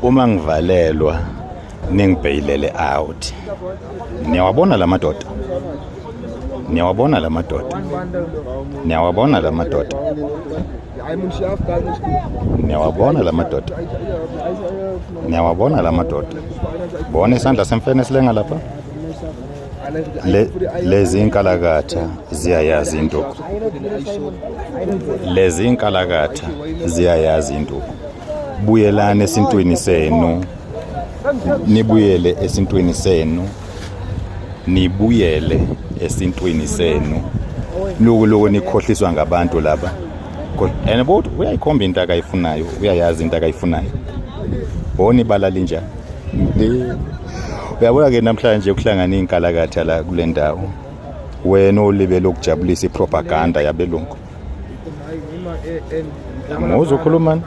Uma ngivalelwa ningibheyilele out. Niyawabona la madoda? Niyawabona la madoda? Niyawabona la madoda? Niyawabona la madoda? Niyawabona la madoda? Bona isandla semfene silenga lapha? Le lezi inkalakatha ziyayazi induku. Lezi inkalakatha ziyayazi induku. Buyelani esintwini senu. Nibuyele esintwini senu. Nibuyele esintwini senu. Luku luku nikhohliswa ngabantu laba. And both uyayikhomba into akayifunayo, uyayazi into akayifunayo. Bona ibala linjani. Uyabona ke namhlanje kuhlangana inkalakatha la kule ndawo. Wena olibele ukujabulisa ipropaganda yabelungu. Amuze ukhuluma.